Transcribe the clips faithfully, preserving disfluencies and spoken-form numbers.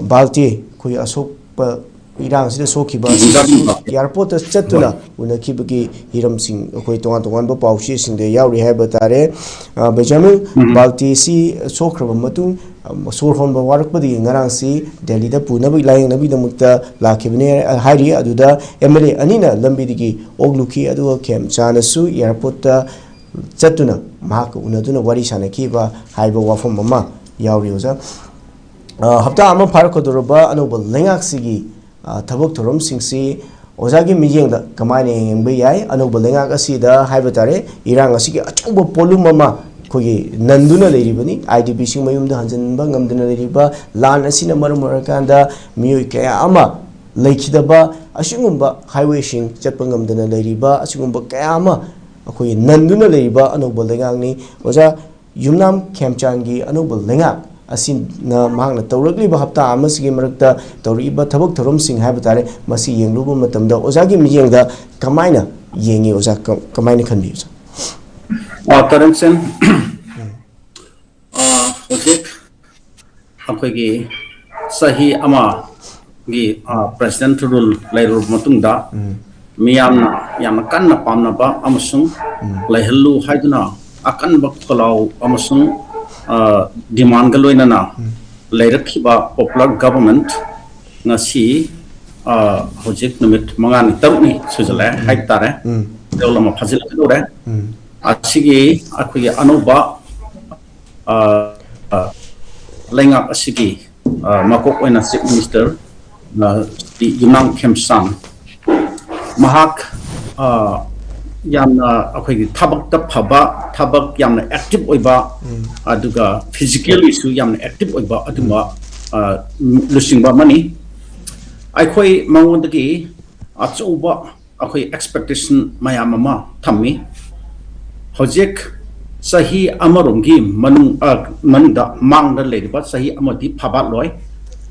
ꯕꯥꯜꯇꯤ ꯑꯩꯈꯣꯏ ꯑꯁꯣꯛꯄ ꯏꯔꯥꯡꯁꯤꯗ ꯁꯣꯛꯈꯤꯕ ꯑꯁꯤꯁꯨ ꯑꯦꯌꯥꯔꯄꯣꯔꯠꯇ ꯆꯠꯇꯨꯅ ꯎꯅꯈꯤꯕꯒꯤ ꯍꯤꯔꯝꯁꯤꯡ ꯑꯩꯈꯣꯏ ꯇꯣꯉꯥꯟ ꯇꯣꯉꯥꯟꯕ ꯄꯥꯎꯆꯦꯁꯤꯡꯗ ꯌꯥꯎꯔꯤ ꯍꯥꯏꯕ ꯇꯥꯔꯦ꯫ ꯑ, ꯕꯦꯟꯖꯥꯃꯤꯟ ꯎꯝ꯫ ꯕꯥꯜꯇꯤꯁꯤ ꯁꯣꯛꯈ꯭ꯔꯕ ꯃꯇꯨꯡ, ꯑ, ꯁꯣꯔ ꯍꯣꯟꯕ ꯋꯥꯔꯛꯄꯗꯒꯤ ꯉꯔꯥꯡꯁꯤ ꯗꯦꯜꯂꯤꯗ ꯄꯨꯅꯕ ꯂꯥꯌꯦꯡꯅꯕꯒꯤꯗꯃꯛꯇ ꯂꯥꯛꯈꯤꯕꯅꯤ ꯍꯥꯏꯔꯤ꯫ ꯑꯗꯨꯗ ꯑꯦꯝ ꯑꯦꯜ ꯑꯦ ꯑꯅꯤꯅ ꯂꯝꯕꯤꯗꯒꯤ ꯑꯣꯛꯂꯨꯈꯤ, ꯑꯗꯨꯒ ꯈꯦꯝꯆꯥꯟꯅꯁꯨ ꯑꯦꯌꯥꯔꯄꯣꯔꯠꯇ ꯆꯠꯇꯨꯅ ꯃꯍꯥꯛꯀ ꯎꯅꯗꯨꯅ ꯋꯥꯔꯤ ꯁꯥꯅꯈꯤꯕ ꯍꯥꯏꯕ ꯋꯥꯐꯝ ꯑꯃ ꯌꯥꯎꯔꯤ, ꯑꯣꯖꯥ꯫ ꯑ, ꯍꯞꯇꯥ ꯑꯃ ꯐꯥꯔꯛꯀꯗꯧꯔꯕ ꯑꯅꯧꯕ ꯂꯩꯉꯥꯛꯁꯤꯒꯤ, ꯑ, ꯊꯕꯛ ꯊꯧꯔꯝꯁꯤꯡꯁꯤ ꯑꯣꯖꯥꯒꯤ ꯃꯤꯠꯌꯦꯡꯗ ꯀꯃꯥꯏꯅ ꯌꯦꯡꯕ ꯌꯥꯏ? ꯑꯅꯧꯕ ꯂꯩꯉꯥꯛ ꯑꯁꯤꯗ ꯍꯥꯏꯕ ꯇꯥꯔꯦ, ꯏꯔꯥꯡ ꯑꯁꯤꯒꯤ ꯑꯆꯧꯕ ꯄꯣꯠꯂꯨꯝ ꯑꯃ ꯑꯩꯈꯣꯏꯒꯤ ꯅꯟꯗꯨꯅ ꯂꯩꯔꯤꯕꯅꯤ꯫ ꯑꯥꯏ ꯗꯤ ꯄꯤꯁꯤꯡ ꯃꯌꯨꯝꯗ ꯍꯟꯖꯤꯟꯕ ꯉꯝꯗꯅ ꯂꯩꯔꯤꯕ, ꯂꯥꯟ ꯑꯁꯤꯅ ꯃꯔꯝ ꯑꯣꯏꯔꯀꯥꯟꯗ ꯃꯤꯑꯣꯏ ꯀꯌꯥ ꯑꯃ ꯂꯩꯈꯤꯗꯕ, ꯑꯁꯤꯒꯨꯝꯕ ꯍꯥꯏꯋꯦꯁꯤꯡ ꯆꯠꯄ ꯉꯝꯗꯅ ꯂꯩꯔꯤꯕ, ꯑꯁꯤꯒꯨꯝꯕ ꯀꯌꯥ ꯑꯃ ꯑꯩꯈꯣꯏꯒꯤ ꯅꯟꯗꯨꯅ ꯂꯩꯔꯤꯕ ꯑꯅꯧꯕ ꯂꯩꯉꯥꯛꯅꯤ꯫ ꯑꯣꯖꯥ, ꯌꯨꯝꯅꯥꯝ ꯈꯦꯝꯆꯥꯟꯒꯤ ꯑꯅꯧꯕ ꯂꯩꯉꯥꯛ ꯑꯁꯤꯅ ꯃꯍꯥꯛꯅ ꯇꯧꯔꯛꯂꯤꯕ ꯍꯞꯇꯥ ꯑꯃꯁꯤꯒꯤ ꯃꯔꯛꯇ ꯇꯧꯔꯛꯏꯕ ꯊꯕꯛ ꯊꯧꯔꯝꯁꯤꯡ ꯍꯥꯏꯕ ꯇꯥꯔꯦ, ꯃꯁꯤ ꯌꯦꯡꯂꯨꯕ ꯃꯇꯝꯗ ꯑꯣꯖꯥꯒꯤ ꯃꯤꯠꯌꯦꯡꯗ ꯀꯃꯥꯏꯅ ꯌꯦꯡꯉꯤ ꯑꯣꯖꯥ? ꯀ-, ꯀꯃꯥꯏꯅ ꯈꯟꯕꯤ ꯑꯣꯖꯥ? ꯑ, ꯇꯔꯦꯠꯁꯟ, ꯑ, ꯍꯧꯖꯤꯛ ꯑꯩꯈꯣꯏꯒꯤ ꯆꯍꯤ ꯑꯃꯒꯤ, ꯑ, president rule ꯂꯩꯔꯨꯔꯕ ꯃꯇꯨꯡꯗ ꯎꯝ꯫ ꯃꯤꯌꯥꯝꯅ ꯌꯥꯝꯅ ꯀꯟꯅ ꯄꯥꯝꯅꯕ ꯑꯃꯁꯨꯡ ꯎꯝ꯫ ꯂꯩꯍꯜꯂꯨ ꯍꯥꯏꯗꯨꯅ ꯑꯀꯟꯕ ꯈꯣꯜꯂꯥꯎ ꯑꯃꯁꯨꯡ, ꯑ, demandꯒ ꯂꯣꯏꯅꯅ ꯎꯝ꯫ ꯂꯩꯔꯛꯈꯤꯕ popular government ꯉꯁꯤ, ꯑ, ꯍꯧꯖꯤꯛ ꯅꯨꯃꯤꯠ ꯃꯉꯥꯅꯤ, ꯇꯔꯨꯛꯅꯤ ꯁꯨꯖꯜꯂꯛꯑꯦ ꯎꯝ꯫ ꯍꯥꯏꯕ ꯇꯥꯔꯦ꯫ ꯎꯝ꯫ ꯆꯌꯣꯜ ꯑꯃ ꯐꯥꯖꯤꯜꯂꯛꯀꯗꯧꯔꯦ꯫ ꯎꯝ꯫ ꯑꯁꯤꯒꯤ ꯑꯩꯈꯣꯏꯒꯤ ꯑꯅꯧꯕ, ꯑ, ꯑ, ꯂꯩꯉꯥꯛ ꯑꯁꯤꯒꯤ, ꯑ, ꯃꯀꯣꯛ ꯑꯣꯏꯅ Chief Minister, ꯑ, ꯁ꯭ꯔꯤ ꯌꯨꯝꯅꯥꯝ ꯈꯦꯝꯆꯥꯟ, ꯃꯍꯥꯛ, ꯑ, ꯌꯥꯝꯅ ꯑꯩꯈꯣꯏꯒꯤ ꯊꯕꯛꯇ ꯐꯕ, ꯊꯕꯛ ꯌꯥꯝꯅ active ꯑꯣꯏꯕ, ꯎꯝ꯫ ꯑꯗꯨꯒ physicallyꯁꯨ ꯌꯥꯝꯅ active ꯑꯣꯏꯕ ꯑꯗꯨꯝꯕ, ꯎꯝ꯫ ꯑ, ꯂꯨꯆꯤꯡꯕ ꯑꯃꯅꯤ꯫ ꯑꯩꯈꯣꯏ ꯃꯉꯣꯟꯗꯒꯤ ꯑꯆꯧꯕ ꯑꯩꯈꯣꯏ expectation ꯃꯌꯥꯝ ꯑꯃ ꯊꯝꯃꯤ꯫ ꯍꯧꯖꯤꯛ ꯆꯍꯤ ꯑꯃꯔꯣꯝꯒꯤ ꯃꯅꯨꯡ, ꯑ, ꯃꯅꯨꯡꯗ ꯃꯥꯡꯗ ꯂꯩꯔꯤꯕ ꯆꯍꯤ ꯑꯃꯗꯤ ꯐꯥꯕꯥꯠꯂꯣꯏ꯫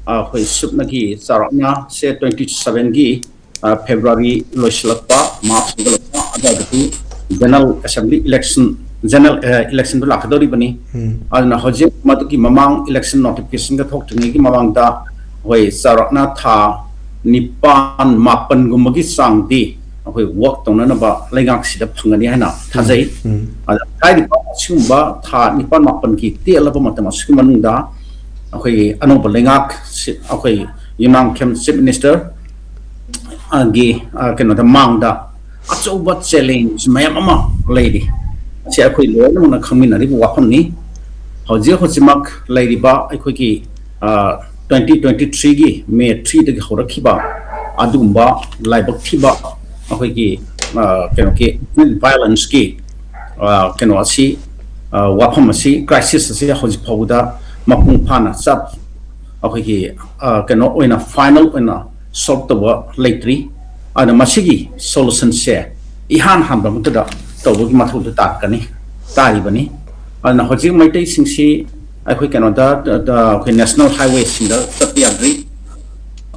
ꯑ, ꯑꯩꯈꯣꯏ ꯁꯨꯞꯅꯒꯤ ꯆꯥꯎꯔꯥꯛꯅ ꯁꯦ twenty sevenꯒꯤ, ꯑ, February ꯂꯣꯏꯁꯤꯜꯂꯛꯄ, March ꯍꯧꯒꯠꯂꯛꯄ ꯑꯗꯨꯋꯥꯏꯗꯗꯤ General Assembly election, general, ꯑ, electionꯗꯨ ꯂꯥꯛꯀꯗꯧꯔꯤꯕꯅꯤ꯫ ꯎꯝ꯫ ꯑꯗꯨꯅ ꯍꯧꯖꯤꯛ ꯃꯗꯨꯒꯤ ꯃꯃꯥꯡ election notificationꯒ ꯊꯣꯛꯇ꯭ꯔꯤꯉꯩꯒꯤ ꯃꯃꯥꯡꯗ ꯑꯩꯈꯣꯏ ꯆꯥꯎꯔꯥꯛꯅ ꯊꯥ ꯅꯤꯄꯥꯟ ꯃꯥꯄꯟꯒꯨꯝꯕꯒꯤ ꯆꯥꯡꯗꯤ ꯑꯩꯈꯣꯏ ꯋꯥꯛ ꯇꯧꯅꯅꯕ ꯂꯩꯉꯥꯛꯁꯤꯗ ꯐꯪꯒꯅꯤ ꯍꯥꯏꯅ ꯊꯥꯖꯩ꯫ ꯑꯗ ꯍꯥꯏꯔꯤꯕ ꯑꯁꯤꯒꯨꯝꯕ ꯊꯥ ꯅꯤꯄꯥꯟ ꯃꯥꯄꯟꯒꯤ ꯇꯦꯜꯂꯕ ꯃꯇꯝ ꯑꯁꯤꯒꯤ ꯃꯅꯨꯡꯗ ꯑꯩꯈꯣꯏꯒꯤ ꯑꯅꯧꯕ ꯂꯩꯉꯥꯛ, ꯑꯩꯈꯣꯏ ꯌꯨꯝꯅꯥꯝ ꯈꯦꯝ ꯆꯤꯐ ꯃꯤꯅꯤꯁꯇꯔ ꯒꯤ, ꯑ, ꯀꯩꯅꯣꯗ, ꯃꯥꯡꯗ ꯑꯆꯧꯕ ꯆꯦꯂꯦꯟꯖ ꯃꯌꯥꯝ ꯑꯃ ꯂꯩꯔꯤ꯫ ꯑꯁꯤ ꯑꯩꯈꯣꯏ ꯂꯣꯏꯅꯃꯛꯅ ꯈꯪꯃꯤꯟꯅꯔꯤꯕ ꯋꯥꯐꯝꯅꯤ꯫ ꯍꯧꯖꯤꯛ ꯍꯧꯖꯤꯛꯃꯛ ꯂꯩꯔꯤꯕ ꯑꯩꯈꯣꯏꯒꯤ, ꯑ, ꯇ꯭ꯋꯦꯟꯇꯤ ꯇ꯭ꯋꯦꯟꯇꯤ ꯊ꯭ꯔꯤꯒꯤ ꯃꯦ ꯊ꯭ꯔꯤꯗꯒꯤ ꯍꯧꯔꯛꯈꯤꯕ ꯑꯗꯨꯒꯨꯝꯕ ꯂꯥꯏꯕꯛ ꯊꯤꯕ ꯑꯩꯈꯣꯏꯒꯤ, ꯑ, ꯀꯩꯅꯣꯒꯤ ꯚꯥꯏꯑꯣꯂꯦꯟꯁꯀꯤ, ꯑ, ꯀꯩꯅꯣ ꯑꯁꯤ, ꯑ, ꯋꯥꯐꯝ ꯑꯁꯤ, ꯀ꯭ꯔꯥꯏꯁꯤꯁ ꯑꯁꯤ ꯍꯧꯖꯤꯛ ꯐꯥꯎꯕꯗ ꯃꯄꯨꯡ ꯐꯥꯅ ꯆꯞ ꯑꯩꯈꯣꯏꯒꯤ, ꯑ, ꯀꯩꯅꯣ ꯑꯣꯏꯅ, ꯐꯥꯏꯅꯦꯜ ꯑꯣꯏꯅ ꯁꯣꯜꯕ ꯇꯧꯕ ꯂꯩꯇ꯭ꯔꯤ꯫ ꯑꯗꯨꯅ ꯃꯁꯤꯒꯤ ꯁꯣꯂꯨꯁꯟꯁꯦ ꯏꯍꯥꯟ ꯍꯥꯟꯕ ꯃꯛꯇꯗ ꯇꯧꯕꯒꯤ ꯃꯊꯧꯗꯨ ꯇꯥꯔꯛꯀꯅꯤ, ꯇꯥꯔꯤꯕꯅꯤ꯫ ꯑꯗꯨꯅ ꯍꯧꯖꯤꯛ ꯃꯩꯇꯩꯁꯤꯡꯁꯤ ꯑꯩꯈꯣꯏ ꯀꯩꯅꯣꯗ, ꯑ, ꯑꯩꯈꯣꯏ ꯅꯦꯁꯅꯦꯜ ꯍꯥꯏꯋꯦꯁꯤꯡꯗ ꯆꯠꯄ ꯌꯥꯗ꯭ꯔꯤ꯫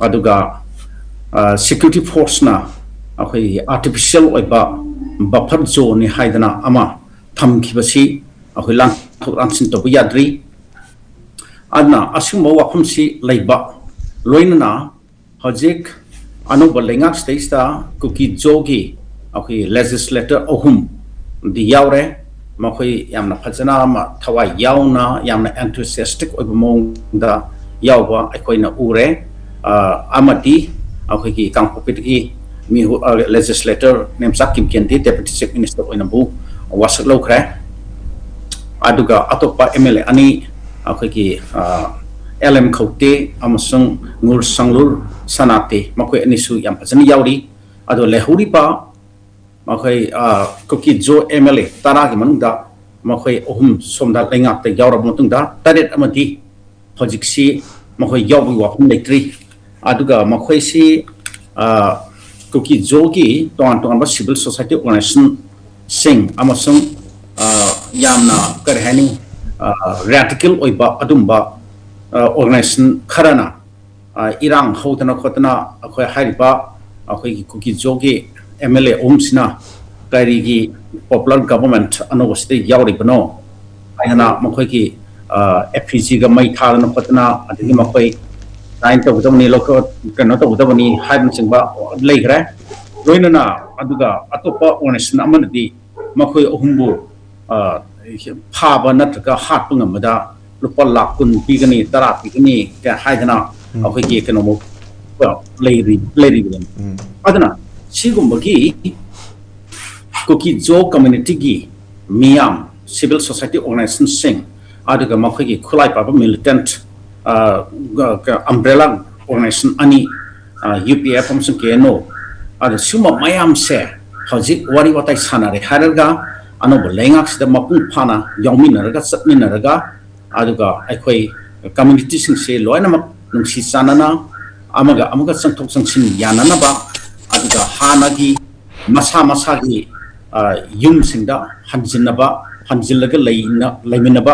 ꯑꯗꯨꯒ, ꯑ, ꯁꯦꯀ꯭ꯌꯨꯔꯤꯇꯤ ꯐꯣꯔꯁꯅ ꯑꯩꯈꯣꯏꯒꯤ ꯑꯥꯔꯇꯤꯐꯤꯁꯤꯌꯦꯜ ꯑꯣꯏꯕ ꯕꯐꯔ ꯖꯣꯟꯅꯤ ꯍꯥꯏꯗꯅ ꯑꯃ ꯊꯝꯈꯤꯕꯁꯤ ꯑꯩꯈꯣꯏ ꯂꯥꯟꯊꯣꯛ ꯂꯥꯟꯁꯤꯟ ꯇꯧꯕ ꯌꯥꯗ꯭ꯔꯤ꯫ ꯑꯗꯨꯅ ꯑꯁꯤꯒꯨꯝꯕ ꯋꯥꯐꯝꯁꯤ ꯂꯩꯕ, ꯂꯣꯏꯅꯅ ꯍꯧꯖꯤꯛ ꯑꯅꯧꯕ ꯂꯩꯉꯥꯛꯁꯤꯗꯩꯁꯤꯗ ꯀꯨꯀꯤ ꯖꯣꯒꯤ ꯑꯩꯈꯣꯏ ꯂꯦꯖꯤꯁꯂꯦꯇꯔ ꯑꯍꯨꯝꯗꯤ ꯌꯥꯎꯔꯦ꯫ ꯃꯈꯣꯏ ꯌꯥꯝꯅ ꯐꯖꯅ ꯑꯃ ꯊꯋꯥꯏ ꯌꯥꯎꯅ, ꯌꯥꯝꯅ ꯑꯦꯟꯊꯨꯁꯤꯌꯥꯁꯇꯤꯛ ꯑꯣꯏꯕ ꯃꯑꯣꯡꯗ ꯌꯥꯎꯕ ꯑꯩꯈꯣꯏꯅ ꯎꯔꯦ꯫ ꯑ, ꯑꯃꯗꯤ ꯑꯩꯈꯣꯏꯒꯤ ꯀꯥꯡꯄꯣꯛꯄꯤꯗꯒꯤ ꯃꯤꯍꯨ-, ꯑ, ꯂꯦꯖꯤꯁꯂꯦꯇꯔ ꯅꯦꯝꯆꯥꯛ ꯀꯤꯝꯀꯦꯟꯗꯤ ꯗꯦꯄ꯭ꯌꯨꯇꯤ ꯆꯤꯐ ꯃꯤꯅꯤꯁꯇꯔ ꯑꯣꯏꯅꯕꯨ ꯋꯥꯁꯛ ꯂꯧꯈ꯭ꯔꯦ꯫ ꯑꯗꯨꯒ ꯑꯇꯣꯞꯄ ꯑꯦꯝ ꯑꯦꯜ ꯑꯦ ꯑꯅꯤ, ꯑꯩꯈꯣꯏꯒꯤ, ꯑ, ꯑꯦꯜ ꯑꯦꯝ ꯈꯧꯇꯦ ꯑꯃꯁꯨꯡ ꯉꯨꯔ ꯁꯪꯂꯨꯔ ꯁꯅꯥꯇꯦ, ꯃꯈꯣꯏ ꯑꯅꯤꯁꯨ ꯌꯥꯝ ꯐꯖꯅ ꯌꯥꯎꯔꯤ꯫ ꯑꯗꯣ ꯂꯩꯍꯧꯔꯤꯕ ꯃꯈꯣꯏ, ꯑ, ꯀꯨꯀꯤ ꯖꯣ ꯑꯦꯝ ꯑꯦꯜ ꯑꯦ ꯇꯔꯥꯒꯤ ꯃꯅꯨꯡꯗ ꯃꯈꯣꯏ ꯑꯍꯨꯝ ꯁꯣꯝꯗ ꯂꯩꯉꯥꯛꯇ ꯌꯥꯎꯔꯕ ꯃꯇꯨꯡꯗ, ꯇꯔꯦꯠ ꯑꯃꯗꯤ ꯍꯧꯖꯤꯛꯁꯤ ꯃꯈꯣꯏ ꯌꯥꯎꯕꯒꯤ ꯋꯥꯐꯝ ꯂꯩꯇ꯭ꯔꯤ꯫ ꯑꯗꯨꯒ ꯃꯈꯣꯏꯁꯤ, ꯑ, ꯀꯨꯀꯤ ꯖꯣꯒꯤ ꯇꯣꯉꯥꯟ ꯇꯣꯉꯥꯟꯕ ꯁꯤꯚꯤꯜ ꯁꯣꯁꯥꯏꯇꯤ ꯑꯣꯔꯒꯅꯥꯏꯖꯦꯁꯟꯁꯤꯡ ꯑꯃꯁꯨꯡ, ꯑ, ꯌꯥꯝꯅ, ꯀꯔꯤ ꯍꯥꯏꯅꯤ, ꯑ, ꯔꯦꯗꯤꯀꯦꯜ ꯑꯣꯏꯕ ꯑꯗꯨꯝꯕ, ꯑ, ꯑꯣꯔꯒꯅꯥꯏꯖꯦꯁꯟ ꯈꯔꯅ, ꯑ, ꯏꯔꯥꯡ ꯍꯧꯗꯅ ꯈꯣꯠꯇꯅ ꯑꯩꯈꯣꯏ ꯍꯥꯏꯔꯤꯕ ꯑꯩꯈꯣꯏꯒꯤ ꯀꯨꯀꯤ ꯖꯣꯒꯤ ꯑꯦꯝ ꯑꯦꯜ ꯑꯦ ꯑꯍꯨꯝꯁꯤꯅ ꯀꯔꯤꯒꯤ ꯄꯣꯄꯨꯂꯔ ꯒꯚꯔꯟꯃꯦꯟꯠ ꯑꯅꯧꯕꯁꯤꯗ ꯌꯥꯎꯔꯤꯕꯅꯣ ꯍꯥꯏꯗꯅ ꯃꯈꯣꯏꯒꯤ, ꯑ, ꯑꯦꯐ ꯏ ꯖꯤꯒ ꯃꯩ ꯊꯥꯗꯅ ꯈꯣꯠꯇꯅ, ꯑꯗꯒꯤ ꯃꯈꯣꯏ ꯁꯥꯏꯟ ꯇꯧꯒꯗꯕꯅꯤ, ꯂꯧꯊꯣꯛ ꯀꯩꯅꯣ ꯇꯧꯒꯗꯕꯅꯤ ꯍꯥꯏꯕꯅꯆꯤꯡꯕ ꯂꯩꯈ꯭ꯔꯦ꯫ ꯂꯣꯏꯅꯅ ꯑꯗꯨꯒ ꯑꯇꯣꯞꯄ ꯑꯣꯔꯒꯅꯥꯏꯖꯦꯁꯟ ꯑꯃꯅꯗꯤ ꯃꯈꯣꯏ ꯑꯍꯨꯝꯕꯨ, ꯑ, ꯐꯥꯕ ꯅꯠꯇ꯭ꯔꯒ ꯍꯥꯠꯄ ꯉꯝꯕꯗ ꯂꯨꯄꯥ ꯂꯥꯈ ꯀꯨꯟ ꯄꯤꯒꯅꯤ, ꯇꯔꯥ ꯄꯤꯒꯅꯤ ꯀ ꯍꯥꯏꯗꯅ ꯎꯝ꯫ ꯑꯩꯈꯣꯏꯒꯤ ꯀꯩꯅꯣꯃꯨꯛ ꯂꯩꯔꯤ-, ꯂꯩꯔꯤꯕꯅꯤ꯫ ꯎꯝ꯫ ꯑꯗꯨꯅ ꯁꯤꯒꯨꯝꯕꯒꯤ ꯀꯨꯀꯤ ꯖꯣ ꯀꯝꯃ꯭ꯌꯨꯅꯤꯇꯤꯒꯤ ꯃꯤꯌꯥꯝ, ꯁꯤꯚꯤꯜ ꯁꯣꯁꯥꯏꯇꯤ ꯑꯣꯔꯒꯅꯥꯏꯖꯦꯁꯟꯁꯤꯡ, ꯑꯗꯨꯒ ꯃꯈꯣꯏꯒꯤ ꯈꯨꯠꯂꯥꯏ ꯄꯥꯏꯕ ꯃꯤꯂꯤꯇꯦꯟꯠ, ꯑ, ꯒ-, ꯒ-, ꯑꯝꯕ꯭ꯔꯦꯂꯥ ꯑꯣꯔꯒꯅꯥꯏꯖꯦꯁꯟ ꯑꯅꯤ, ꯑ, ꯌꯨ ꯄꯤ ꯑꯦꯐ ꯑꯃꯁꯨꯡ ꯀꯦ ꯑꯦꯟ ꯑꯣ, ꯑꯗ ꯁꯤꯒꯨꯝꯕ ꯃꯌꯥꯝꯁꯦ ꯍꯧꯖꯤꯛ ꯋꯥꯔꯤ ꯋꯥꯇꯥꯏ ꯁꯥꯟꯅꯔꯦ ꯍꯥꯏꯔꯒ ꯑꯅꯧꯕ ꯂꯩꯉꯥꯛꯁꯤꯗ ꯃꯄꯨꯡ ꯐꯥꯅ ꯌꯥꯎꯃꯤꯟꯅꯔꯒ, ꯆꯠꯃꯤꯟꯅꯔꯒ, ꯑꯗꯨꯒ ꯑꯩꯈꯣꯏ ꯀꯝꯃ꯭ꯌꯨꯅꯤꯇꯤꯁꯤꯡꯁꯦ ꯂꯣꯏꯅꯃꯛ ꯅꯨꯡꯁꯤ ꯆꯥꯟꯅꯅ ꯑꯃꯒ ꯑꯃꯒ ꯆꯪꯊꯣꯛ ꯆꯪꯁꯤꯟ ꯌꯥꯅꯅꯕ, ꯑꯗꯨꯒ ꯍꯥꯟꯅꯒꯤ ꯃꯁꯥ ꯃꯁꯥꯒꯤ, ꯑ, ꯌꯨꯝꯁꯤꯡꯗ ꯍꯟꯖꯤꯟꯅꯕ, ꯍꯟꯖꯤꯜꯂꯒ ꯂꯩꯅ-, ꯂꯩꯃꯤꯟꯅꯕ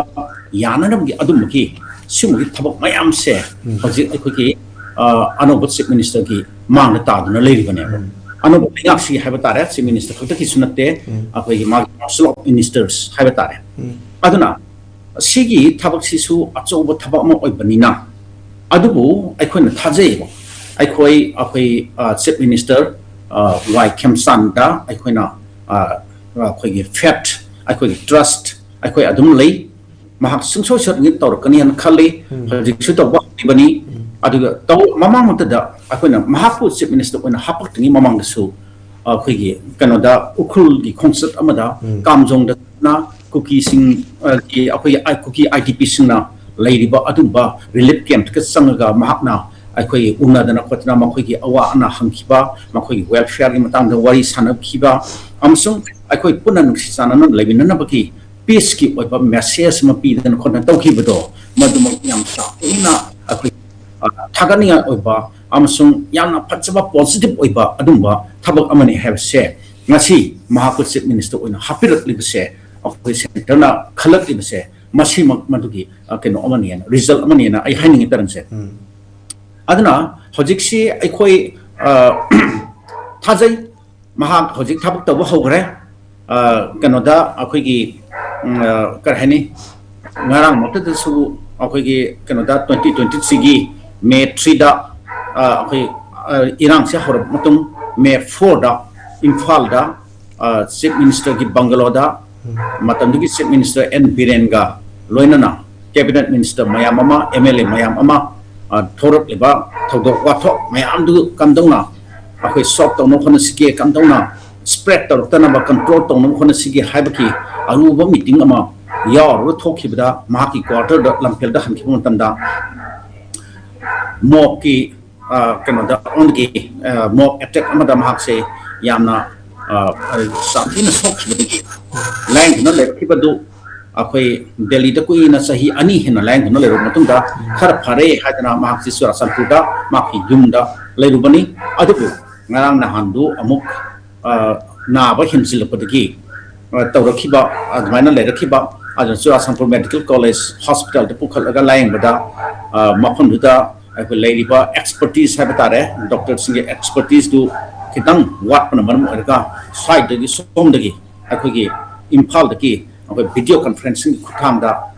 ꯌꯥꯅꯅꯕꯒꯤ ꯑꯗꯨꯝꯕꯒꯤ ꯁꯤꯒꯨꯝꯕꯒꯤ ꯊꯕꯛ ꯃꯌꯥꯝꯁꯦ ꯎꯝ꯫ ꯍꯧꯖꯤꯛ ꯑꯩꯈꯣꯏꯒꯤ, ꯑ, ꯑꯅꯧꯕ ꯆꯤꯐ ꯃꯤꯅꯤꯁꯇꯔꯒꯤ ꯃꯥꯡꯗ ꯇꯥꯗꯨꯅ ꯂꯩꯔꯤꯕꯅꯦꯕ꯫ ꯎꯝ꯫ ꯑꯅꯧꯕ ꯂꯩꯉꯥꯛꯁꯤꯒꯤ ꯍꯥꯏꯕ ꯇꯥꯔꯦ, ꯆꯤꯐ ꯃꯤꯅꯤꯁꯇꯔ ꯈꯛꯇꯒꯤꯁꯨ ꯅꯠꯇꯦ, ꯎꯝ꯫ ꯑꯩꯈꯣꯏꯒꯤ ꯃꯥꯒꯤ ꯀꯥꯎꯟꯁꯤꯜ ꯑꯣꯐ ꯃꯤꯅꯤꯁꯇꯔꯁ ꯍꯥꯏꯕ ꯇꯥꯔꯦ꯫ ꯎꯝ꯫ ꯑꯗꯨꯅ ꯁꯤꯒꯤ ꯊꯕꯛꯁꯤꯁꯨ ꯑꯆꯧꯕ ꯊꯕꯛ ꯑꯃ ꯑꯣꯏꯕꯅꯤꯅ, ꯑꯗꯨꯕꯨ ꯑꯩꯈꯣꯏꯅ ꯊꯥꯖꯩꯌꯦꯕ, ꯑꯩꯈꯣꯏ, ꯑꯩꯈꯣꯏ, ꯑ, ꯆꯤꯐ ꯃꯤꯅꯤꯁꯇꯔ, ꯑ, ꯋꯥꯏ ꯈꯦꯝꯆꯥꯟꯗ ꯑꯩꯈꯣꯏꯅ, ꯑ, ꯑꯩꯈꯣꯏꯒꯤ ꯐꯦꯠ, ꯑꯩꯈꯣꯏꯒꯤ ꯇ꯭ꯔꯁ ꯑꯩꯈꯣꯏ ꯑꯗꯨꯝ ꯂꯩ꯫ ꯃꯍꯥꯛ ꯁꯨꯡꯁꯣꯏ ꯁꯣꯏꯗꯅ ꯇꯧꯔꯛꯀꯅꯤ ꯍꯥꯏꯅ ꯈꯜꯂꯤ꯫ ꯎꯝ꯫ ꯍꯧꯖꯤꯛꯁꯨ ꯇꯧꯕ ꯍꯧꯔꯤꯕꯅꯤ꯫ ꯎꯝ꯫ ꯑꯗꯨꯒ ꯇꯧ-, ꯃꯃꯥꯡꯃꯛꯇꯗ ꯑꯩꯈꯣꯏꯅ ꯃꯍꯥꯛꯄꯨ ꯆꯤꯐ ꯃꯤꯅꯤꯁꯇꯔ ꯑꯣꯏꯅ ꯍꯥꯞꯄꯛꯇ꯭ꯔꯤꯉꯩ ꯃꯃꯥꯡꯗꯁꯨ ꯑꯩꯈꯣꯏꯒꯤ ꯀꯩꯅꯣꯗ ꯎꯈ꯭ꯔꯨꯜꯒꯤ ꯈꯣꯡꯆꯠ ꯑꯃꯗ ꯎꯝ꯫ ꯀꯥꯝꯖꯣꯡꯗ ꯀꯨꯀꯤꯁꯤꯡ, ꯑ, ꯒꯤ ꯑꯩꯈꯣꯏꯒꯤ ꯑꯥꯏ-, ꯀꯨꯀꯤ ꯑꯥꯏ ꯗꯤ ꯄꯤꯁꯤꯡꯅ ꯂꯩꯔꯤꯕ ꯑꯗꯨꯒꯨꯝꯕ ꯔꯤꯂꯤꯐ ꯀꯦꯝꯞꯇꯒ ꯆꯪꯉꯒ ꯃꯍꯥꯛꯅ ꯑꯩꯈꯣꯏ ꯎꯅꯗꯅ ꯈꯣꯠꯇꯅ ꯃꯈꯣꯏꯒꯤ ꯑꯋꯥ ꯑꯅꯥ ꯍꯪꯈꯤꯕ, ꯃꯈꯣꯏꯒꯤ ꯋꯦꯜꯐꯤꯌꯔꯒꯤ ꯃꯇꯥꯡꯗ ꯋꯥꯔꯤ ꯁꯥꯟꯅꯈꯤꯕ ꯑꯃꯁꯨꯡ ꯑꯩꯈꯣꯏ ꯄꯨꯟꯅ ꯅꯨꯡꯁꯤ ꯆꯥꯟꯅꯅ ꯂꯩꯃꯤꯟꯅꯅꯕꯒꯤ ꯄꯤꯁꯀꯤ ꯑꯣꯏꯕ ꯃꯦꯁꯦꯖ ꯑꯃ ꯄꯤꯗꯅ ꯈꯣꯠꯇꯅ ꯇꯧꯈꯤꯕꯗꯣ, ꯃꯗꯨꯃꯛ ꯌꯥꯝ ꯆꯥꯎꯊꯣꯛꯅ ꯑꯩꯈꯣꯏ, ꯑ, ꯊꯥꯒꯠꯅꯤꯡꯉꯥꯏ ꯑꯣꯏꯕ ꯑꯃꯁꯨꯡ ꯌꯥꯝꯅ ꯐꯖꯕ ꯄꯣꯖꯤꯇꯤꯚ ꯑꯣꯏꯕ ꯑꯗꯨꯝꯕ ꯊꯕꯛ ꯑꯃꯅꯤ ꯍꯥꯏꯕꯁꯦ ꯉꯁꯤ ꯃꯍꯥꯛꯄꯨ ꯆꯤꯐ ꯃꯤꯅꯤꯁꯇꯔ ꯑꯣꯏꯅ ꯍꯥꯞꯄꯤꯔꯛꯂꯤꯕꯁꯦ, ꯑꯩꯈꯣꯏ ꯁꯦꯟꯇꯔꯅ ꯈꯜꯂꯛꯂꯤꯕꯁꯦ, ꯃꯁꯤꯃꯛ ꯃꯗꯨꯒꯤ, ꯑ, ꯀꯩꯅꯣ ꯑꯃꯅꯤꯅ, ꯔꯤꯖꯜ ꯑꯃꯅꯤꯅ ꯑꯩ ꯍꯥꯏꯅꯤꯡꯉꯤ, ꯇꯔꯟꯁꯦ꯫ ꯎꯝ꯫ ꯑꯗꯨꯅ ꯍꯧꯖꯤꯛꯁꯤ ꯑꯩꯈꯣꯏ, ꯑ, ꯊꯥꯖꯩ, ꯃꯍꯥꯛ ꯍꯧꯖꯤꯛ ꯊꯕꯛ ꯇꯧꯕ ꯍꯧꯈ꯭ꯔꯦ꯫ ꯑ, ꯀꯩꯅꯣꯗ ꯑꯩꯈꯣꯏꯒꯤ, ꯎꯝ, ꯑ, ꯀꯔꯤ ꯍꯥꯏꯅꯤ, ꯉꯔꯥꯡꯃꯛꯇꯗꯁꯨ ꯑꯩꯈꯣꯏꯒꯤ ꯀꯩꯅꯣꯗ ꯇ꯭ꯋꯦꯟꯇꯤ ꯇ꯭ꯋꯦꯟꯇꯤ ꯊ꯭ꯔꯤꯒꯤ ꯃꯦ ꯊ꯭ꯔꯤꯗ ꯑꯩꯈꯣꯏ ꯏꯔꯥꯡꯁꯦ ꯍꯧꯔꯕ ꯃꯇꯨꯡ ꯃꯦ ꯐꯣꯔꯗ ꯏꯝꯐꯥꯜꯗ ꯆꯤꯐ ꯃꯤꯅꯤꯁꯇꯔꯒꯤ ꯕꯪꯒꯂꯣꯗ ꯃꯇꯝꯗꯨꯒꯤ ꯆꯤꯐ ꯃꯤꯅꯤꯁꯇꯔ ꯑꯦꯟ ꯕꯤꯔꯦꯟꯒ ꯂꯣꯏꯅꯅ ꯀꯦꯕꯤꯅꯦꯠ ꯃꯤꯅꯤꯁꯇꯔ ꯃꯌꯥꯝ ꯑꯃ, ꯑꯦꯝ ꯑꯦꯜ ꯑꯦ ꯃꯌꯥꯝ ꯑꯃ, ꯊꯣꯔꯛꯂꯤꯕ ꯊꯧꯗꯣꯛ ꯋꯥꯊꯣꯛ ꯃꯌꯥꯝꯗꯨ ꯀꯝꯗꯧꯅ ꯑꯩꯈꯣꯏ ꯁꯣꯜꯕ ꯇꯧꯅꯕ ꯍꯣꯠꯅꯁꯤꯒꯦ, ꯀꯝꯗꯧꯅ ꯁ꯭ꯄ꯭ꯔꯦꯗ ꯇꯧꯔꯛꯇꯅꯕ ꯀꯟꯇ꯭ꯔꯣꯜ ꯇꯧꯅꯕ ꯍꯣꯠꯅꯁꯤꯒꯦ ꯍꯥꯏꯕꯒꯤ ꯑꯔꯨꯕ ꯃꯤꯇꯤꯡ ꯑꯃ ꯌꯥꯎꯔꯒ ꯊꯣꯛꯈꯤꯕꯗ, ꯃꯍꯥꯛꯀꯤ ꯀ꯭ꯋꯥꯇꯔꯗ ꯂꯝꯐꯦꯜꯗ ꯍꯟꯈꯤꯕ ꯃꯇꯝꯗ ꯃꯣꯕꯀꯤ ꯀꯩꯅꯣꯗ ꯑꯣꯟꯈꯤ꯫ ꯃꯣꯕ ꯑꯦꯇꯦꯛ ꯑꯃꯗ ꯃꯍꯥꯛꯁꯦ ꯌꯥꯝꯅ ꯁꯥꯊꯤꯅ ꯁꯣꯛꯈꯤꯕꯗꯒꯤ ꯂꯥꯏꯌꯦꯡꯗꯨꯅ ꯂꯩꯔꯛꯈꯤꯕꯗꯨ ꯑꯩꯈꯣꯏ ꯗꯦꯜꯂꯤꯗ ꯀꯨꯏꯅ ꯆꯍꯤ ꯑꯅꯤ ꯍꯦꯟꯅ ꯂꯥꯏꯌꯦꯡꯗꯨꯅ ꯂꯩꯔꯕ ꯃꯇꯨꯡꯗ ꯈꯔ ꯐꯔꯦ ꯍꯥꯏꯗꯅ ꯃꯍꯥꯛꯁꯤ ꯆꯨꯔꯥꯆꯥꯟꯄꯨꯔꯗ ꯃꯍꯥꯛꯀꯤ ꯌꯨꯝꯗ ꯂꯩꯔꯨꯕꯅꯤ꯫ ꯑꯗꯨꯕꯨ ꯉꯔꯥꯡ ꯅꯍꯥꯟꯗꯨ ꯑꯃꯨꯛ ꯅꯥꯕ ꯍꯦꯟꯖꯤꯜꯂꯛꯄꯗꯒꯤ ꯇꯧꯔꯛꯈꯤꯕ, ꯑꯗꯨꯃꯥꯏꯅ ꯂꯩꯔꯛꯈꯤꯕ꯫ ꯑꯗꯨꯅ ꯆꯨꯔꯥꯆꯥꯟꯄꯨꯔ ꯃꯦꯗꯤꯀꯦꯜ ꯀꯣꯂꯦꯖ ꯍꯣꯁꯄꯤꯇꯥꯜꯗ ꯄꯨꯈꯠꯂꯒ ꯂꯥꯏꯌꯦꯡꯕꯗ ꯃꯐꯝꯗꯨꯗ ꯑꯩꯈꯣꯏ ꯂꯩꯔꯤꯕ ꯑꯦꯛꯁꯄꯔꯇꯤꯁ ꯍꯥꯏꯕ ꯇꯥꯔꯦ, ꯗꯣꯛꯇꯔꯁꯤꯡꯒꯤ ꯑꯦꯛꯁꯄꯔꯇꯤꯁꯇꯨ ꯈꯤꯇꯪ ꯋꯥꯠꯄꯅ ꯃꯔꯝ ꯑꯣꯏꯔꯒ ꯁ꯭ꯋꯥꯏꯗꯒꯤ ꯁꯣꯝꯗꯒꯤ ꯑꯩꯈꯣꯏꯒꯤ ꯏꯝꯐꯥꯜꯗꯒꯤ ꯑꯩꯈꯣꯏ ꯚꯤꯗꯤꯑꯣ ꯀꯟꯐ꯭ꯔꯦꯟꯁꯤꯡꯒꯤ ꯈꯨꯠꯊꯥꯡꯗ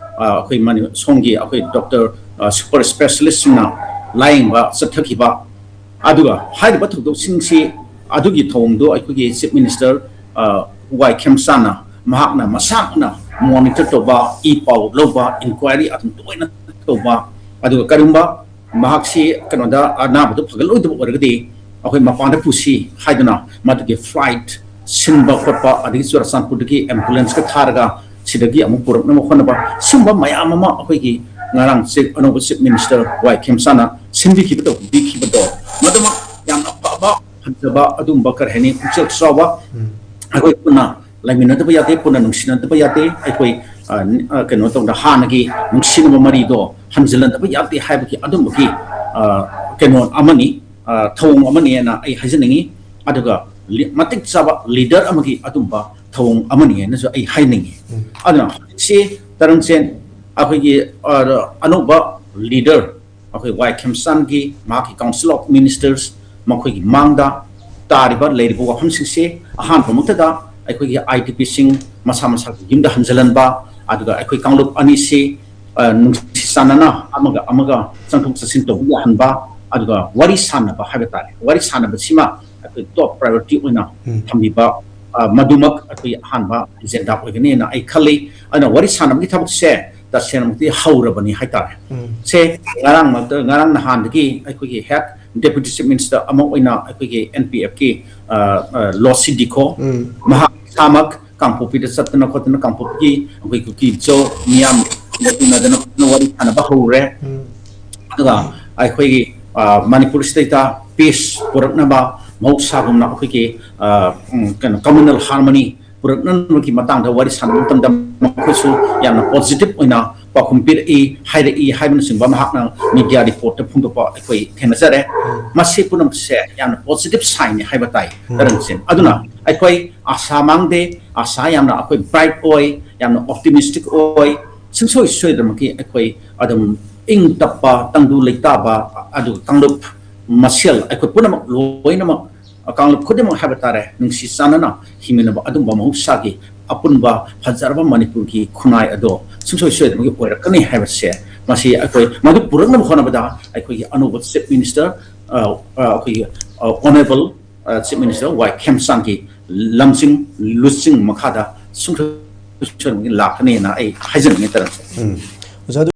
ꯑꯩꯈꯣꯏ ꯁꯣꯝꯒꯤ ꯑꯩꯈꯣꯏ ꯗꯣꯛꯇꯔ ꯁꯨꯄꯔ ꯏꯁꯄꯦꯁꯤꯂꯤꯁꯁꯤꯡꯅ ꯂꯥꯏꯌꯦꯡꯕ ꯆꯠꯊꯈꯤꯕ꯫ ꯑꯗꯨꯒ ꯍꯥꯏꯔꯤꯕ ꯊꯧꯗꯣꯛꯁꯤꯡꯁꯤ, ꯑꯗꯨꯒꯤ ꯊꯧꯑꯣꯡꯗꯣ ꯑꯩꯈꯣꯏꯒꯤ ꯆꯤꯐ ꯃꯤꯅꯤꯁꯇꯔ ꯋꯥꯏ ꯈꯦꯝꯆꯥꯟꯅ ꯃꯍꯥꯛꯅ ꯃꯁꯥꯃꯛꯅ ꯃꯣꯅꯤꯇꯔ ꯇꯧꯕ, ꯏ ꯄꯥꯎ ꯂꯧꯕ, ꯏꯟꯀ꯭ꯋꯥꯏꯔꯤ ꯑꯗꯨꯝ ꯇꯣꯏꯅ ꯇꯧꯕ꯫ ꯑꯗꯨꯒ ꯀꯔꯤꯒꯨꯝꯕ ꯃꯍꯥꯛꯁꯤ ꯀꯩꯅꯣꯗ ꯑꯅꯥꯕꯗꯨ ꯐꯒꯠꯂꯣꯏꯗꯕ ꯑꯣꯏꯔꯒꯗꯤ ꯑꯩꯈꯣꯏ ꯃꯄꯥꯟꯗ ꯄꯨꯁꯤ ꯍꯥꯏꯗꯨꯅ ꯃꯗꯨꯒꯤ ꯐ꯭ꯂꯥꯏꯠ ꯁꯤꯟꯕ ꯈꯣꯠꯄ, ꯑꯗꯒꯤ ꯆꯨꯔꯥꯆꯥꯟꯄꯨꯔꯗꯒꯤ ꯑꯦꯝꯕꯨꯂꯦꯟꯁꯀ ꯊꯥꯔꯒ ꯁꯤꯗꯒꯤ ꯑꯃꯨꯛ ꯄꯨꯔꯛꯅꯕ ꯍꯣꯠꯅꯕ, ꯁꯨꯝꯕ ꯃꯌꯥꯝ ꯑꯃ ꯑꯩꯈꯣꯏꯒꯤ ꯉꯔꯥꯡ ꯆꯤꯐ, ꯑꯅꯧꯕ ꯆꯤꯐ ꯃꯤꯅꯤꯁꯇꯔ ꯋꯥꯏ ꯈꯦꯝꯆꯥꯅ ꯁꯤꯟꯕꯤꯈꯤꯕꯗꯣ, ꯄꯤꯈꯤꯕꯗꯣ, ꯃꯗꯨꯃꯛ ꯌꯥꯝꯅ ꯐꯕ, ꯐꯖꯕ ꯑꯗꯨꯒꯨꯝꯕ ꯀꯔꯤ ꯍꯥꯏꯅꯤ, ꯄꯨꯛꯆꯦꯜ ꯆꯥꯎꯕ꯫ ꯑꯩꯈꯣꯏ ꯄꯨꯟꯅ ꯂꯩꯃꯤꯟꯅꯗꯕ ꯌꯥꯗꯦ, ꯄꯨꯟꯅ ꯅꯨꯡꯁꯤꯅꯗꯕ ꯌꯥꯗꯦ꯫ ꯑꯩꯈꯣꯏ ꯀꯩꯅꯣ ꯇꯧꯗ, ꯍꯥꯟꯅꯒꯤ ꯅꯨꯡꯁꯤꯅꯕ ꯃꯔꯤꯗꯣ ꯍꯟꯖꯤꯜꯍꯟꯗꯕ ꯌꯥꯗꯦ ꯍꯥꯏꯕꯒꯤ ꯑꯗꯨꯝꯕꯒꯤ ꯀꯩꯅꯣ ꯑꯃꯅꯤ, ꯊꯧꯑꯣꯡ ꯑꯃꯅꯤꯅ ꯑꯩ ꯍꯥꯏꯖꯅꯤꯡꯉꯤ꯫ ꯑꯗꯨꯒ ꯃꯇꯤꯛ ꯆꯥꯕ ꯂꯤꯗꯔ ꯑꯃꯒꯤ ꯑꯗꯨꯝꯕ ꯊꯧꯑꯣꯡ ꯑꯃꯅꯤ ꯍꯥꯏꯅꯁꯨ ꯑꯩ ꯍꯥꯏꯅꯤꯡꯉꯤ꯫ ꯑꯗꯨꯅ ꯍꯧꯖꯤꯛꯁꯤ ꯇꯔꯪꯆꯦꯟ ꯑꯩꯈꯣꯏꯒꯤ ꯑꯅꯧꯕ ꯂꯤꯗꯔ ꯑꯩꯈꯣꯏ ꯋꯥꯏ ꯈꯦꯝꯆꯥꯟꯒꯤ ꯃꯍꯥꯛꯀꯤ ꯀꯥꯎꯟꯁꯤꯜ ꯑꯣꯐ ꯃꯤꯅꯤꯁꯇꯔꯁ ꯃꯈꯣꯏꯒꯤ ꯃꯥꯡꯗ ꯇꯥꯔꯤꯕ ꯂꯩꯔꯤꯕ ꯋꯥꯐꯝꯁꯤꯡꯁꯦ ꯑꯍꯥꯟꯕꯃꯛꯇꯗ ꯑꯩꯈꯣꯏꯒꯤ ꯑꯥꯏ ꯗꯤ ꯄꯤꯁꯤꯡ ꯃꯁꯥ ꯃꯁꯥꯒꯤ ꯌꯨꯝꯗ ꯍꯟꯖꯤꯜꯍꯟꯕ, ꯑꯗꯨꯒ ꯑꯩꯈꯣꯏ ꯀꯥꯡꯂꯨꯞ ꯑꯅꯤꯁꯤ ꯅꯨꯡꯁꯤ ꯆꯥꯟꯅꯅ ꯑꯃꯒ ꯑꯃꯒ ꯆꯪꯊꯣꯛ ꯆꯠꯁꯤꯟ ꯇꯧꯕ ꯌꯥꯍꯟꯕ, ꯑꯗꯨꯒ ꯋꯥꯔꯤ ꯁꯥꯟꯅꯕ ꯍꯥꯏꯕ ꯇꯥꯔꯦ, ꯋꯥꯔꯤ ꯁꯥꯟꯅꯕꯁꯤꯃ ꯑꯩꯈꯣꯏ ꯇꯣꯞ ꯄ꯭ꯔꯥꯏꯌꯣꯔꯤꯇꯤ ꯑꯣꯏꯅ ꯎꯝ꯫ ꯊꯝꯕꯤꯕ, ꯑ, ꯃꯗꯨꯃꯛ ꯑꯩꯈꯣꯏ ꯑꯍꯥꯟꯕ ꯑꯦꯖꯦꯟꯗꯥ ꯑꯣꯏꯒꯅꯤꯅ ꯑꯩ ꯈꯜꯂꯤ꯫ ꯑꯗꯨꯅ ꯋꯥꯔꯤ ꯁꯥꯟꯅꯕꯒꯤ ꯊꯕꯛꯁꯦ ꯇꯁꯦꯡꯅꯃꯛꯇꯤ ꯍꯧꯔꯕꯅꯤ ꯍꯥꯏꯇꯥꯔꯦ꯫ ꯎꯝ꯫ ꯁꯦ ꯉꯔꯥꯡꯃꯛꯇ, ꯉꯔꯥꯡ ꯅꯍꯥꯟꯗꯒꯤ ꯑꯩꯈꯣꯏꯒꯤ ꯍꯦꯛ ꯗꯦꯄ꯭ꯌꯨꯇꯤ ꯆꯤꯐ ꯃꯤꯅꯤꯁꯇꯔ ꯑꯃ ꯑꯣꯏꯅ ꯑꯩꯈꯣꯏꯒꯤ ꯑꯦꯟ ꯄꯤ ꯑꯦꯐꯀꯤ, ꯑ, ꯑ, ꯂꯣꯁꯤ ꯗꯤꯈꯣ, ꯎꯝ꯫ ꯃꯍꯥꯛ ꯏꯁꯥꯃꯛ ꯀꯥꯡꯄꯣꯛꯄꯤꯗ ꯆꯠꯇꯅ ꯈꯣꯠꯇꯅ ꯀꯥꯡꯄꯣꯛꯄꯤꯒꯤ ꯑꯩꯈꯣꯏ ꯀꯨꯀꯤ ꯏꯆꯧ ꯃꯤꯌꯥꯝ ꯎꯅꯗꯅ ꯈꯣꯠꯇꯅ ꯋꯥꯔꯤ ꯁꯥꯟꯅꯕ ꯍꯧꯔꯦ꯫ ꯎꯝ꯫ ꯑꯗꯨꯒ ꯑꯩꯈꯣꯏꯒꯤ, ꯑ, ꯃꯅꯤꯄꯨꯔ ꯁ꯭ꯇꯦꯠꯇ ꯄꯤꯁ ꯄꯨꯔꯛꯅꯕ ꯃꯍꯧꯁꯥꯒꯨꯝꯅ ꯑꯩꯈꯣꯏꯒꯤ, ꯑ, ꯎꯝ, ꯀꯩꯅꯣ, ꯀꯝꯃꯨꯅꯦꯜ ꯍꯥꯔꯃꯅꯤ ꯄꯨꯔꯛꯅꯕꯒꯤ ꯃꯇꯥꯡꯗ ꯋꯥꯔꯤ ꯁꯥꯟꯅꯕ ꯃꯇꯝꯗ ꯃꯈꯣꯏꯁꯨ ꯌꯥꯝꯅ ꯄꯣꯖꯤꯇꯤꯚ ꯑꯣꯏꯅ ꯄꯥꯎꯈꯨꯝ ꯄꯤꯔꯛꯏ, ꯍꯥꯏꯔꯛꯏ ꯍꯥꯏꯕꯅꯆꯤꯡꯕ ꯃꯍꯥꯛꯅ ꯃꯤꯗꯤꯌꯥ ꯔꯤꯄꯣꯔꯠꯇ ꯐꯣꯡꯗꯣꯛꯄ ꯑꯩꯈꯣꯏ ꯊꯦꯡꯅꯖꯔꯦ꯫ ꯎꯝ꯫ ꯃꯁꯤ ꯄꯨꯝꯅꯃꯛꯁꯦ ꯌꯥꯝꯅ ꯄꯣꯖꯤꯇꯤꯚ ꯁꯥꯏꯟꯅꯤ ꯍꯥꯏꯕ ꯇꯥꯏ, ꯎꯝ꯫ ꯇꯔꯟꯁꯦ꯫ ꯑꯗꯨꯅ ꯑꯩꯈꯣꯏ ꯑꯁꯥ ꯃꯥꯡꯗꯦ, ꯑꯁꯥ ꯌꯥꯝꯅ ꯑꯩꯈꯣꯏ ꯕ꯭ꯔꯥꯏꯠ ꯑꯣꯏ, ꯌꯥꯝꯅ ꯑꯣꯞꯇꯤꯃꯤꯁꯇꯤꯛ ꯑꯣꯏ, ꯁꯨꯡꯁꯣꯏ ꯁꯣꯏꯗꯅꯃꯛꯀꯤ ꯑꯩꯈꯣꯏ ꯑꯗꯨꯝ ꯏꯪ ꯇꯞꯄ, ꯇꯪꯗꯨ ꯂꯩꯇꯥꯕ, ꯑꯗꯨꯒ ꯀꯥꯡꯂꯨꯞ ꯃꯁꯦꯜ ꯑꯩꯈꯣꯏ ꯄꯨꯝꯅꯃꯛ ꯂꯣꯏꯅꯃꯛ ꯀꯥꯡꯂꯨꯞ ꯈꯨꯗꯤꯡꯃꯛ ꯍꯥꯏꯕ ꯇꯥꯔꯦ, ꯅꯨꯡꯁꯤ ꯆꯥꯟꯅꯅ ꯍꯤꯡꯃꯤꯟꯅꯕ ꯑꯗꯨꯝꯕ ꯃꯍꯧꯁꯥꯒꯤ ꯑꯄꯨꯟꯕ ꯐꯖꯔꯕ ꯃꯅꯤꯄꯨꯔꯒꯤ ꯈꯨꯟꯅꯥꯏ ꯑꯗꯣ ꯁꯨꯡꯁꯣꯏ ꯁꯣꯏꯗꯅꯃꯛꯀꯤ ꯑꯣꯏꯔꯛꯀꯅꯤ ꯍꯥꯏꯕꯁꯦ, ꯃꯁꯤ ꯑꯩꯈꯣꯏ ꯃꯗꯨ ꯄꯨꯔꯛꯅꯕ ꯍꯣꯠꯅꯕꯗ ꯑꯩꯈꯣꯏꯒꯤ ꯑꯅꯧꯕ ꯆꯤꯐ ꯃꯤꯅꯤꯁꯇꯔ, ꯑ, ꯑ, ꯑꯩꯈꯣꯏꯒꯤ, ꯑ, ꯑꯣꯅꯔꯦꯕꯜ, ꯑ, ꯆꯤꯐ ꯃꯤꯅꯤꯁꯇꯔ ꯋꯥꯏ ꯈꯦꯝꯆꯥꯟꯒꯤ ꯂꯝꯖꯤꯡ ꯂꯨꯆꯤꯡ ꯃꯈꯥꯗ ꯁꯨꯡꯁꯣꯏ ꯁꯣꯏꯗꯅꯃꯛꯀꯤ ꯂꯥꯛꯀꯅꯤꯅ ꯑꯩ ꯍꯥꯏꯖꯅꯤꯡꯉꯤ, ꯇꯔꯟꯁꯦ꯫ ꯎꯝ꯫ ꯑꯣꯖꯥ, ꯑꯗꯨ